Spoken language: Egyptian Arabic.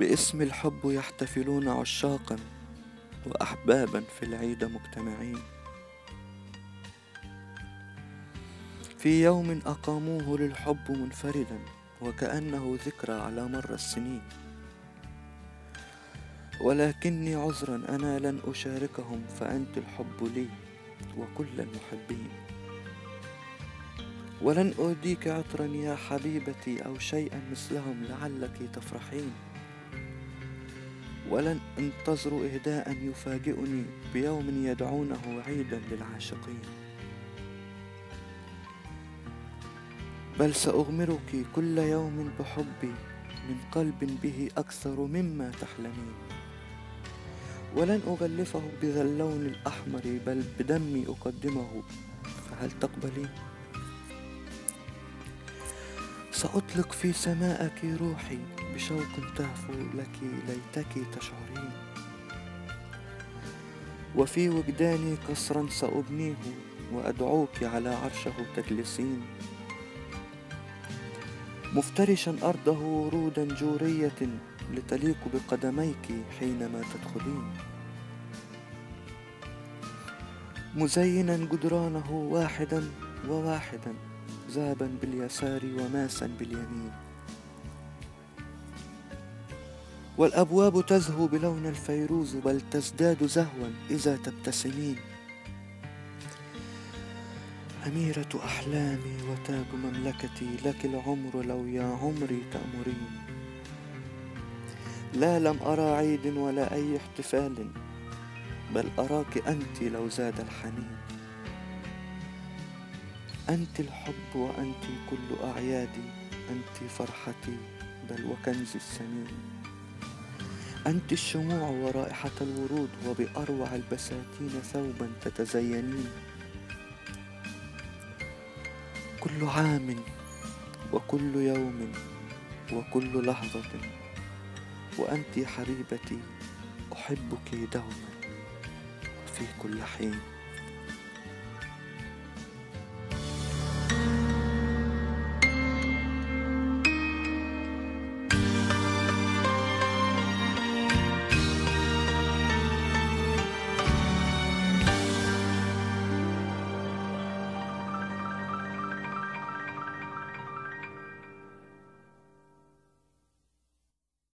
باسم الحب يحتفلون عشاقا وأحبابا في العيد مجتمعين. في يوم أقاموه للحب منفردا وكأنه ذكرى على مر السنين. ولكني عذرا أنا لن أشاركهم، فأنت الحب لي وكل المحبين. ولن أهديك عطرا يا حبيبتي أو شيئا مثلهم لعلك تفرحين. ولن أنتظر إهداء يفاجئني بيوم يدعونه عيدا للعاشقين. بل سأغمرك كل يوم بحبي من قلب به أكثر مما تحلمين. ولن أغلفه بذا اللون الأحمر، بل بدمي أقدمه، فهل تقبلين؟ سأطلق في سماءك روحي بشوق تهفو لك ليتك تشعرين. وفي وجداني قصرا سأبنيه وأدعوك على عرشه تجلسين. مفترشا أرضه ورودا جورية لتليق بقدميك حينما تدخلين. مزينا جدرانه واحدا وواحدا، ذهبا باليسار وماسا باليمين. والأبواب تزهو بلون الفيروز، بل تزداد زهوا إذا تبتسمين. أميرة أحلامي وتاج مملكتي، لك العمر لو يا عمري تأمرين. لا لم أرى عيد ولا أي احتفال، بل أراك أنت لو زاد الحنين. أنت الحب وأنت كل أعيادي، أنت فرحتي بل وكنزي الثمين. أنت الشموع ورائحة الورود، وبأروع البساتين ثوبا تتزينين. كل عام وكل يوم وكل لحظة، وأنت حبيبتي أحبك دوما وفي كل حين.